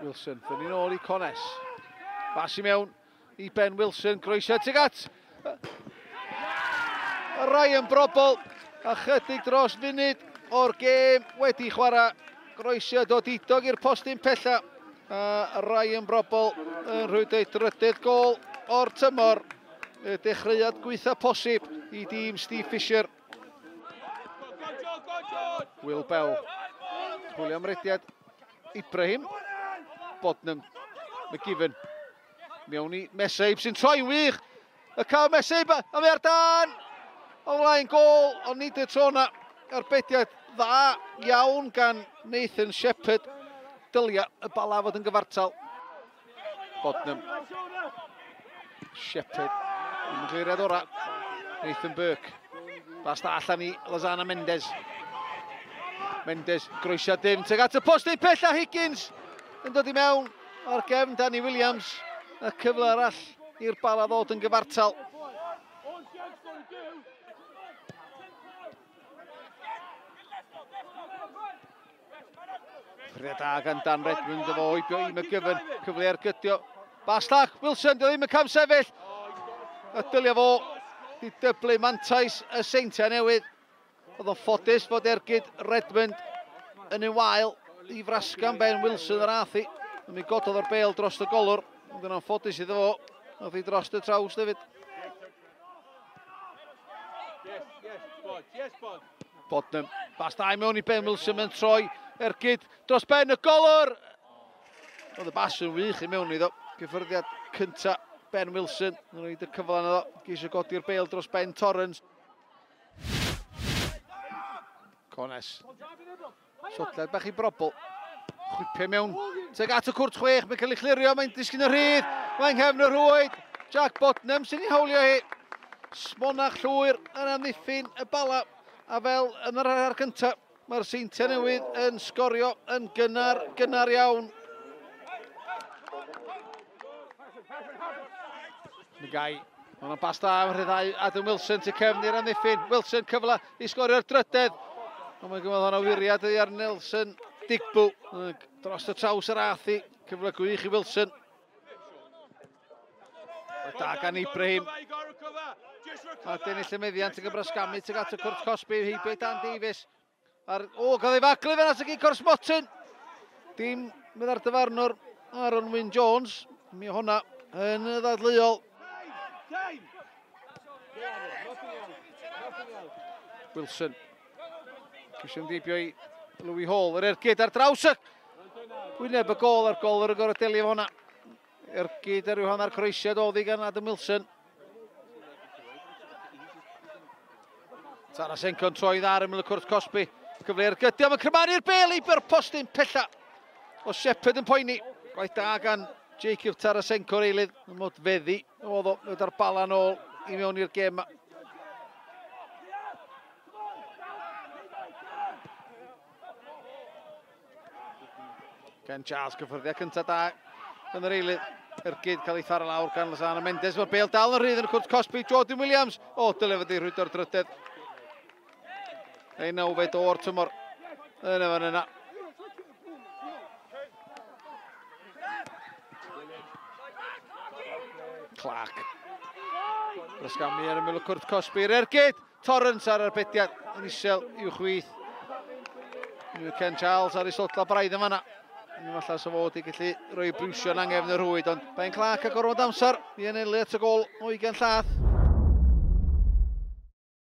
Wilson, fyny nôl i Cones. Bas i mewn i Ben Wilson, groesiad tuag at Ryan Brobbel, a chydig dros funud o'r gêm wedi chwarae. Groesiad odidog i'r postyn pella. A Ryan Brobbel yn rhwydo ei drydydd gôl o'r tymor. Y dechreuad gweitha posib i dîm Steve Fisher. Will Bell. Chwilio am rediad Ibrahim. Bodnam. McGiven. Mewn i Meseib sy'n troi'n wych. Y cael Meseib a mae ar dan. O flaen gôl, ond nid y tro na. Arbediad dda iawn gan Nathan Shepherd. Dylia y Bala fod yn gyfartal. Bodnam. Shepherd. Yn gliriad ora. Nathan Burke. Bas da allan i Lozana Mendes. Mendes, groesiad dim. Tuag at y postyn pella, Higgins yn dod i mewn ar gefn Danny Williams. Y cyfle arall i'r Bala ddod yn gyfartal. Ffriad da gan Dan Redmond, efo oibio i McGivern, cyfle ar gydio. Baslach, Wilson, dio ddim yn camsefyll. A dylio fo di dyblu mantais y Seintiau Newydd. Oedd o'n ffodus fod ergyd Redmond yn un wael i frasgan Ben Wilson yr ath i. Mi gododd o'r bêl dros y golwr, ond yn anffodus iddo fo, oedd hi dros y traws hefyd. Bodnam, bas da i mewn i Ben Wilson, mae'n troi ergyd dros ben y golwr. Oedd y bas yn wych i mewn iddo. Cyffyrddiad cynta Ben Wilson, yn rhoi y cyfle iddo, geisio godi'r bêl dros ben Torrens. Cones. Sodled bach i Brobbel. Chwipio mewn. Tuag at y cwrt 6, mae'n cael ei chlirio, mae'n disgyn y rhydd. Mae'n nghefn y rhwyd. Jack Bodnam sy'n ei hawlio hi. Smonach llwyr yn amddiffyn y Bala. A fel yn yr hanner cyntaf, mae'r Seintiau Newydd yn sgorio yn gynnar, gynnar iawn. Magai. Mae'n bas da am rhyddhau Adam Wilson tu cefn i'r amddiffyn. Wilson cyfle i sgorio'r drydedd. Ond mae'n gwybod hwnna wiriad i ar Nelson Digbw. Dros y traws yr ath i. Cyfle gwych i Wilson. Da gan Ibrahim. A dennill y meddiant yn gybrasgamu tuag at y cwrt cosbi. Heibio Dan Davies. Ar, o, gael ei faglu fan at y gic o'r smotyn. Dim mynd ar dyfarnwr Aaron Wyn Jones. Mi hwnna yn ddadleuol. Wilson. Ceisio ymdeibio i Louis Hall. Yr ergyd ar draws y wyneb y gôl a'r gôl yr gorau delio hwnna. Ergyd ar ryw hanner croesiad oddi gan Adam Wilson. Tarasenko'n troi dda ar ymyl y cwrt cosbi. Cyfle ergydio, mae'n crymanu'r bêl i byr postyn pella. O Shepherd yn poeni. Gwaith da gan Jacob Tarasenko'r eilydd. Yn modfeddi oedd o, oedd ar Bala nôl i mewn i'r gêm. Ken Charles cyffyrddiad cyntaf da yn yr eilydd. Ergyd cael ei tharo lawr gan Lozano Mendes. Mae'r bêl dal yn rhydd yn y cwrt cosbi. Jordan Williams. O, dyle fod i rhwydo'r drydedd. Ei nawfed o'r tymor. Yn y fan yna. Clark. Brasgamu ar ymyl y cwrt cosbi. Yr ergyd. Torrens ar arbediad yn isel i'w chwith. Ken Charles ar ei sodla braidd yn fanna. Yn falle sa fod i gallu rhoi briwsion angefn y rhwyd, ond Ben Clark a gorfod amser i enelu at y gôl o 20 llath.